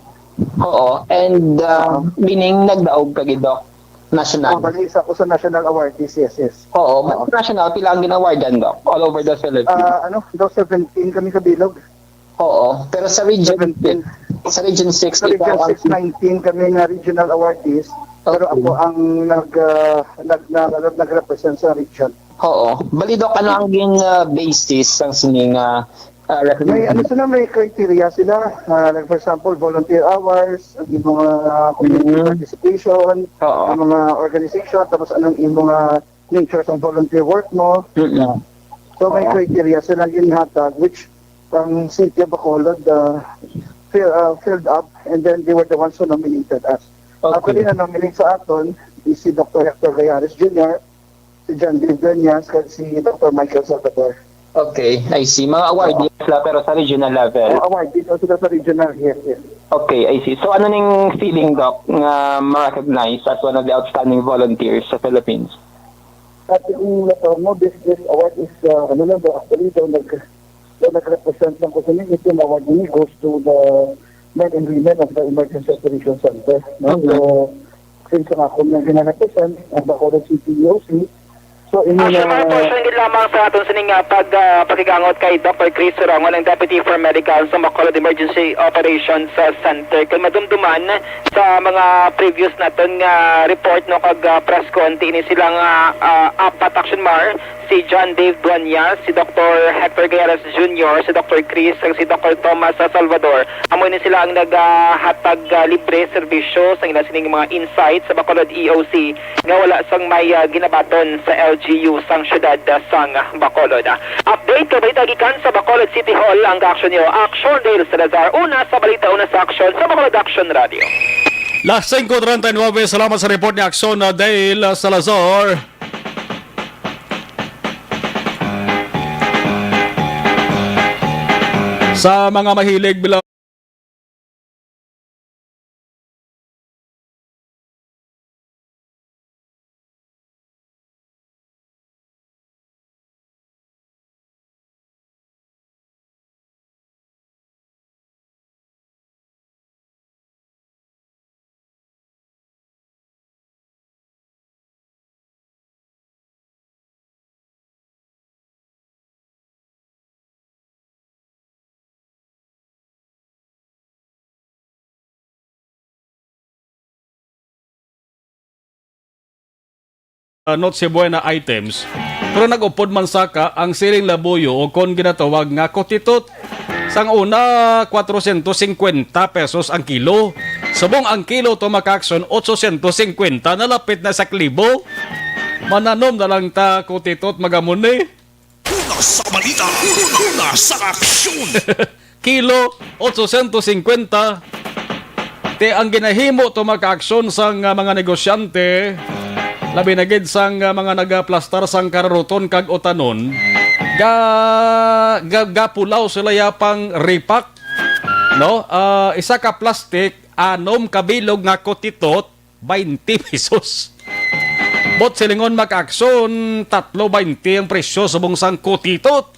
Oo, and, uh, uh-huh, meaning nagdaog ka gid, Doc? National. Oh, bali, isa ko sa national awardees, yes, yes. Oo, oo. National, pila ang gin-awardan, Doc? All over the Philippines? Ah, ano, daw seventeen kami kabilog. Oo, pero sa region, seventeen. Sa Region six, sa Region six, nineteen kami nga regional awardees, pero, okay, ako ang nag, ah, nag, nag, nag-represent sa region. Oo. Bali, Doc, ano ang gin, ah, basis sang sining, ah, ah, recognition? May, ano sila, may criteria sila. Ah, like, for example, volunteer hours, ang imong, ah, community, mm, participation, oo, ang mga organization, tapos anong imong, ah, nature sang volunteer work mo. Mm-mm. So, may, oo, criteria sila ginhatag, which ang City of Bacolod, ah, fill-, ah, filled up, and then they were the ones who nominated us. Okay. Actually, na-nominate sa aton is si Doktor Hector Gayares Junior, si John Dave Dueñas, kag si Doctor Michael Salvador. Okay, I see. Mga awardee sila, pero sa regional level. Oh, awardee sila sa regional, yes, yes. Okay, I see. So, ano ning feeling, Doc, nga ma-recognize as one of the outstanding volunteers sa Philippines? At yung letter mo, this, this award is, uh, ano lang ba, actually, daw nag-, daw nag-represent lang ko sa inyo, itong award ini goes to the men and women of the Emergency Operation Center, no? Mhm. So, since ang ako nga ginarepresent, ang Bacolod City E O C, so, inyo Actually, na mga portion gid lamang sa aton sining, ah, pag, ah, pakigangot kay Doctor Chris Surangon, ang Deputy for Medical sa Bacolod Emergency Operations, ah, Center. Kay madumduman sa mga previous naton nga report, no, kag, ah, press con, ini silang, ah, ah, apat, Action Mar, si John Dave Dueñas, si Doctor Hector Gayeras Junior, si Doctor Chris, kag si Doctor Thomas, ah, Salvador. Amo ini sila ang nagahatag, ah, libre serbisyo sa ila sining mga insights sa Bacolod E O C nga wala sang may, ah, ginabaton sa L G U sang siyudad, ah, sang Bacolod. Update ka balita gikan sa Bacolod City Hall ang ka-action niyo. Action, Dale Salazar. Una sa balita, una sa aksyon sa Bacolod Action Radio. Las singko treinta y nueve, salamat sa report ni Aksyon na Dale Salazar. Sa mga mahilig bilang Ah, Noche Buena items, pero nag-upod man saka ang siling labuyo o kon ginatawag nga kutitot. Sang una, kwatrocientos cincuenta pesos ang kilo. Subong ang kilo to, mga ka-aksyon, otsocientos cincuenta, nalapit na sa libo. Mananom na lang ta kutitot, magamon ni. Una sa balita, una sa aksyon. Kilo, otsocientos cincuenta. Ti ang ginahimo to, mga ka-aksyon, sang, ah, mga negosyante, labi na gid sang, ah, mga nagaplastar sang kararuton kag utanon, ga, ga, gapulaw sila ya pang repack, no? Ah, isa ka plastic, anom ka bilog nga kutitot, baynte pesos. But silingon, mga ka-aksyon, tatlo baynte ang presyo subong sang kutitot.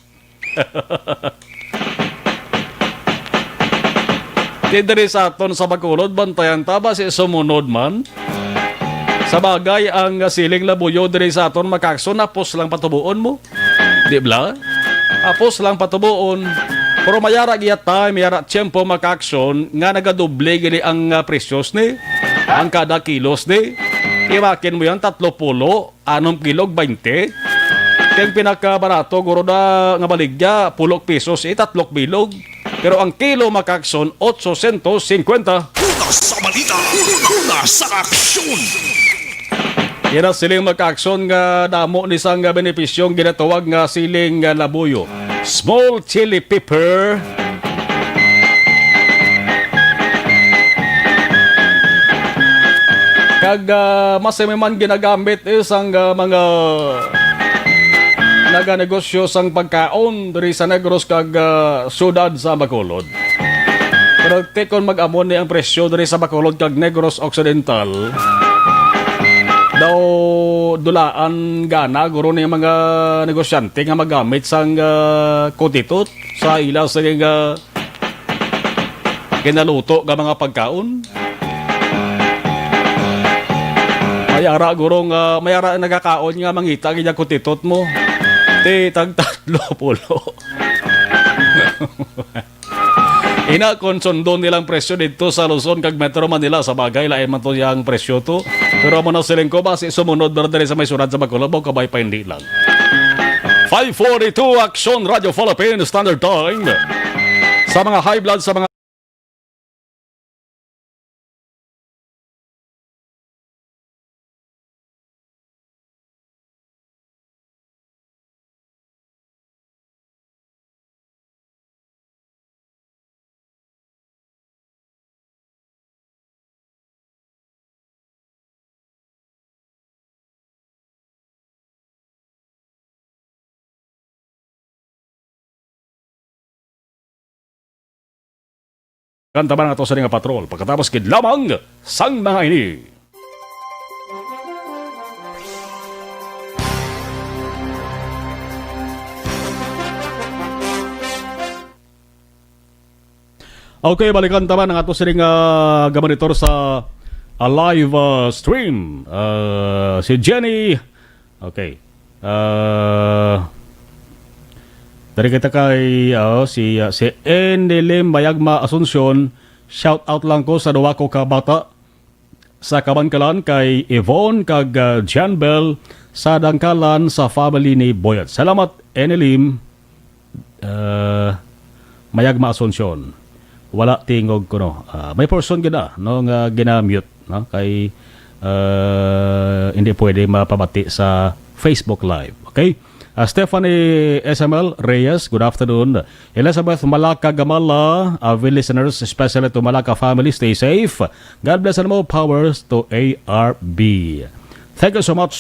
Di diri sa aton sa Bacolod, bantayan ta ba si sumunod man? Sa bagay, ang siling labuyo diri sa aton, mga ka-aksyon, hapos lang patubuon mo. Di bala? Hapos lang patubuon. Pero may ara giya time, may ara tiyempo, mga ka-aksyon, nga nagadoble gini ang, ah, presyos ni, ang kada kilos ni. Imakin mo yan, tatlo pulo, anom kilo, baynte. Kay ang pinakabarato, guro na nga baligya, pulok pisos, eh, tatlok bilog. Pero ang kilo, mga ka-aksyon, otsocientos cincuenta. Una sa balita, una sa aksyon. Yan ang siling, mga ka-aksyon, nga damo ni sang benepisyong ginatawag nga siling nga labuyo. Small chili pepper. Kag, ah, mas man ginagamit, eh, sang, ah, mga naganegosyo sang pagkaon diri sa Negros kag, ah, siyudad sa Bacolod. Pero ti kon mag-amo ni ang presyo diri sa Bacolod kag Negros Occidental, daw dulaan guro ni mga negosyante nga magamit sang, ah, kutitot sa ila sa, ah, ginaluto nga mga pagkaon. May ara guro nga, may ara nagakaon nga mangita gid ang kutitot mo. Ti tag tatlo pulo. Ina, kon sundon nilang presyo didto sa Luzon kag Metro Manila, sa bagay, lain man to yang presyo to. Pero amo na siling ko, basi sumunod na diri sa may siyudad sa Bacolod, kabay pa hindi lang. Five forty-two, Action Radio Philippines Standard Time. Sa mga high blood, sa mga Kantaban nato sa nga patrol pagkatapos gid lamang sang mga ini. Okay, balikan ta man ang ato sining, ah, gamonitor sa, ah, live, ah, stream. Ah, si Jenny. Okay. Ah, dari kita kay, ah, si, ah, si Endelim Mayagma Asuncion. Shout out lang ko sa duwa ko ka bata sa Kabankalan kay Yvonne kag, ah, Janbel sa Dangkalan sa family ni Boyet. Salamat, Enelim, ah, Mayagma Asuncion. Wala tingog kuno. Ah, may portion gid na, no, nga gina-mute, no, kay, ah, hindi pwede mapabati sa Facebook Live. Okay? Ah, Stephanie S M L Reyes, good afternoon. Elizabeth Malaka Gamala, avid listeners, especially to Malaka family, stay safe. God bless and more powers to A R B. Thank you so much.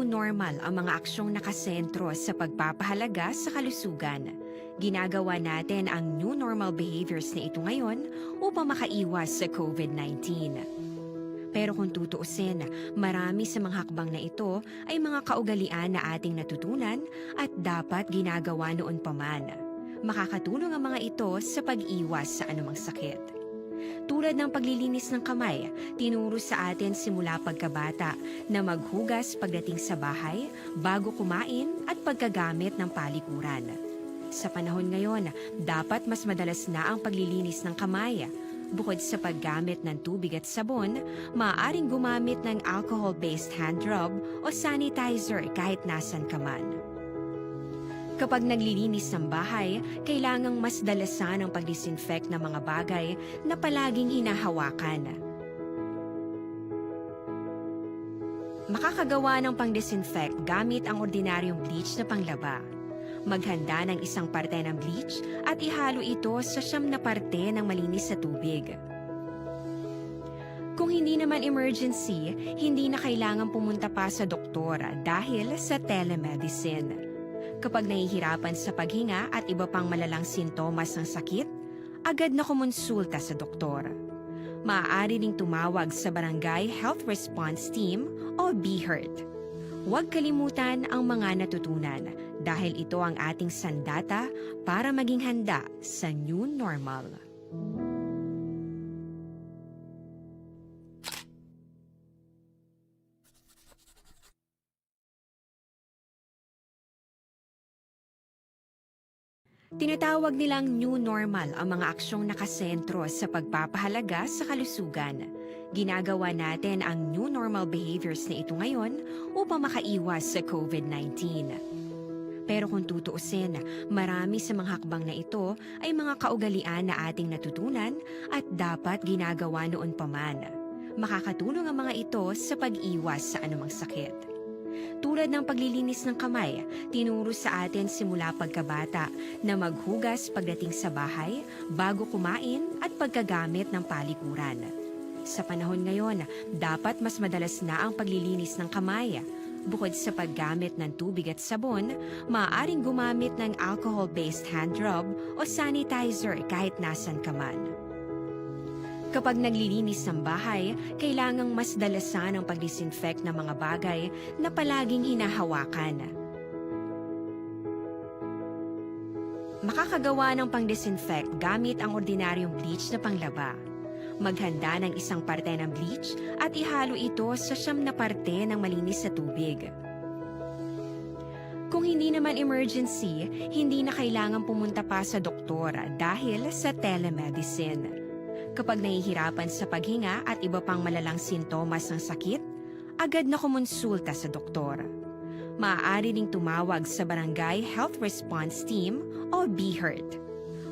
Normal ang mga aksyong nakasentro sa pagpapahalaga sa kalusugan. Ginagawa natin ang new normal behaviors na ito ngayon upang makaiwas sa covid nineteen. Pero kung tutuusin, marami sa mga hakbang na ito ay mga kaugalian na ating natutunan at dapat ginagawa noon pa man. Makakatulong ang mga ito sa pag-iwas sa anumang sakit. Tulad ng paglilinis ng kamay, tinuro sa atin simula pagkabata na maghugas pagdating sa bahay, bago kumain at pagkagamit ng palikuran. Sa panahon ngayon, dapat mas madalas na ang paglilinis ng kamay. Bukod sa paggamit ng tubig at sabon, maaaring gumamit ng alcohol-based hand rub o sanitizer kahit nasan ka man. Kapag naglilinis ng bahay, kailangang mas dalasan ang pag-disinfect ng mga bagay na palaging hinahawakan. Makakagawa ng pang-disinfect gamit ang ordinaryong bleach na panglaba. Maghanda ng isang parte ng bleach at ihalo ito sa siyam na parte ng malinis na tubig. Kung hindi naman emergency, hindi na kailangan pumunta pa sa doktor dahil sa telemedicine. Kapag nahihirapan sa paghinga at iba pang malalang sintomas ng sakit, agad na kumonsulta sa doktor. Maaari ring tumawag sa Barangay Health Response Team o BHERT. Huwag kalimutan ang mga natutunan dahil ito ang ating sandata para maging handa sa new normal. Tinatawag nilang new normal ang mga aksyong nakasentro sa pagpapahalaga sa kalusugan. Ginagawa natin ang new normal behaviors na ito ngayon upang makaiwas sa covid nineteen. Pero kung tutuusin, marami sa mga hakbang na ito ay mga kaugalian na ating natutunan at dapat ginagawa noon pa man. Makakatulong ang mga ito sa pag-iwas sa anumang sakit. Tulad ng paglilinis ng kamay, tinuro sa atin simula pagkabata na maghugas pagdating sa bahay, bago kumain at pagkagamit ng palikuran. Sa panahon ngayon, dapat mas madalas na ang paglilinis ng kamay. Bukod sa paggamit ng tubig at sabon, maaaring gumamit ng alcohol-based hand rub o sanitizer kahit nasan ka man. Kapag naglilinis ng bahay, kailangang mas dalasan ang pag-disinfect ng mga bagay na palaging hinahawakan. Makakagawa ng pang-disinfect gamit ang ordinaryong bleach na panglaba. Maghanda ng isang parte ng bleach at ihalo ito sa siyam na parte ng malinis na tubig. Kung hindi naman emergency, hindi na kailangan pumunta pa sa doktor dahil sa telemedicine. Kapag nahihirapan sa paghinga at iba pang malalang sintomas ng sakit, agad na kumonsulta sa doktor. Maaari ring tumawag sa Barangay Health Response Team o BHERT.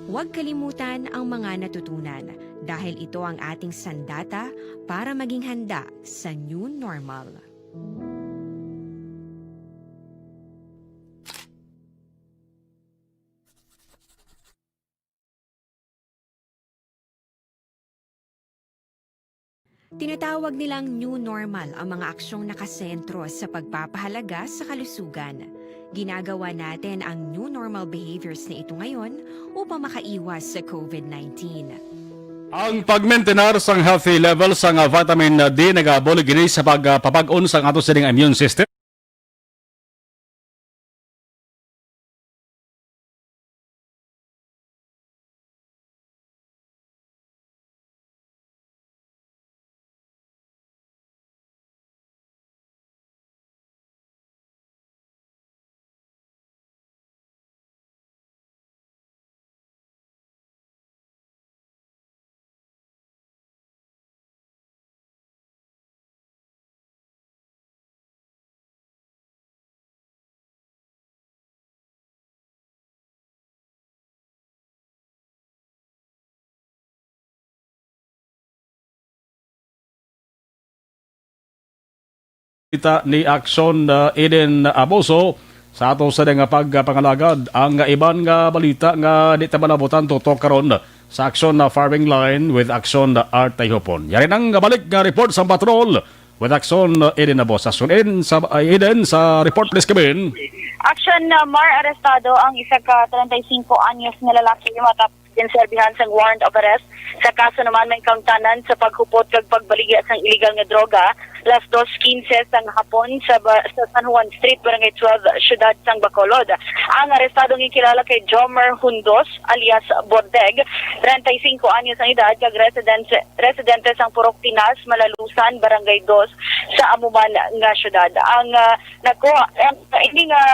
Huwag kalimutan ang mga natutunan dahil ito ang ating sandata para maging handa sa new normal. Tinatawag nilang new normal ang mga aksyong nakasentro sa pagpapahalaga sa kalusugan. Ginagawa natin ang new normal behaviors na ito ngayon upang makaiwas sa covid nineteen. Ang pagmaintenar sang healthy level sang vitamin D nagabulig ini sa pagpapag-on sang ato sining immune system. Kita ni Action, uh, Eden Abuso sa ato sa nga pagpangalagad. Ang iban nga balita nga di ta malabutan tutok karon sa Action na Firing Line with Action Art Tayhopon. Yari nang balik nga report sa patrol. With Action, uh, Eden Abos. Action Eden sa, uh, Eden sa report, please, Kevin. Action, uh, Mar, arestado ang isa ka treinta y cinco anyos nga lalaki matapos ginserbihan sang warrant of arrest sa kaso naman may kaangtanan sa paghupot kag pagbaligya sang iligal nga droga, las dos quince sang hapon sa ba-, sa San Juan Street, Barangay twelve, Siyudad sang Bacolod. Ang arestado nga kilala kay Jomer Hundos alias Bordeg, treinta y cinco anyos ang edad, kag residence, residente sang Purok Pinas, Malalusan, Barangay dos, sa amo man nga siyudad. Ang, ah, nagkuha, ang, ini nga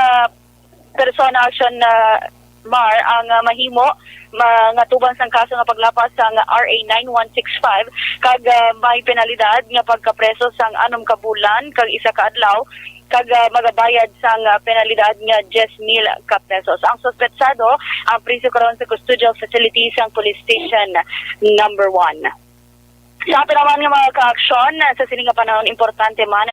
persona, Action, ah, Mar, ang, ah, mahimo ma-, nga tubang sang kaso nga paglapas sang R A nine one six five, kag, ah, may penalidad nga pagkapreso sang anom ka bulan kag isa ka adlaw, kag, ah, magabayad sang, ah, penalidad nga diyes mil ka pesos. Ang suspetsado ang priso karon sa custodial facility sang Police Station Number One. Sa ato naman nga mga kaaksyon, sa sini nga panahon, importante man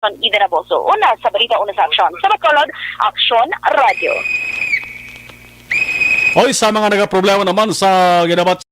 Eden Aboso. Una sa balita, una sa aksyon. Sa Bacolod, Aksyon Radyo. Oy, sa mga nagaproblema naman sa ginabat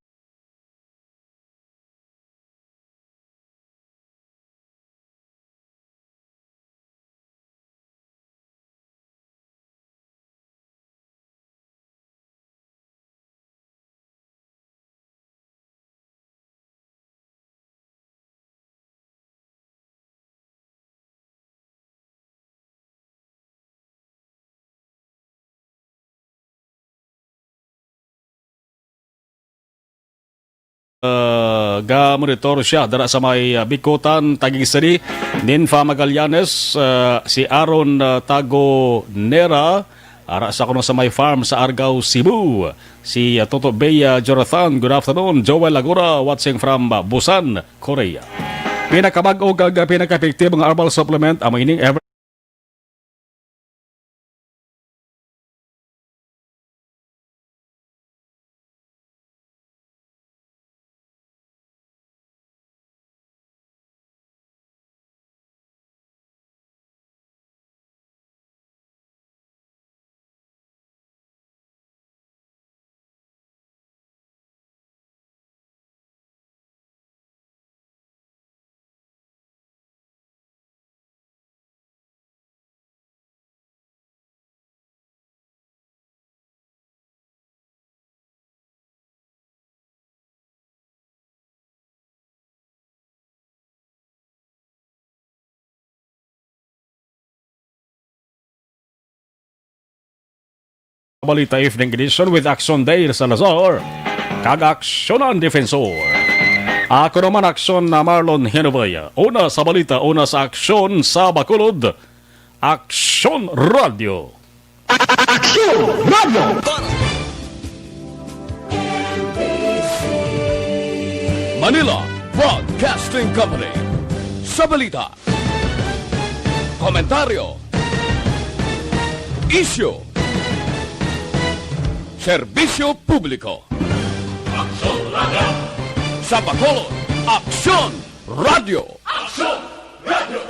Ah, ga-monitor siya dira sa may, ah, Bicutan, Taguig City. Ninfa Magallanes, ah, si Aaron, ah, Tagonera, ara sa kuno sa may farm sa Argao, Cebu. Si, ah, Toto Bea Jonathan, good afternoon. Joel Lagura, watching from, ah, Busan, Korea. Pinakabag-o kag, ah, pinaka-epektibo nga herbal supplement, amo ining Ever- Balita Evening Edition with Action Day Salazar kag Aksyonan Defensor. Ako naman, Aksyon na Marlon Hinubay. Una sa balita, una sa aksyon sa Bacolod, Aksyon Radio. Aksyon Radio. Manila Broadcasting Company. Sa balita, komentaryo, isyu, serbisyo publiko. Aksyon Radio. Sa Bacolod, Aksyon Radio.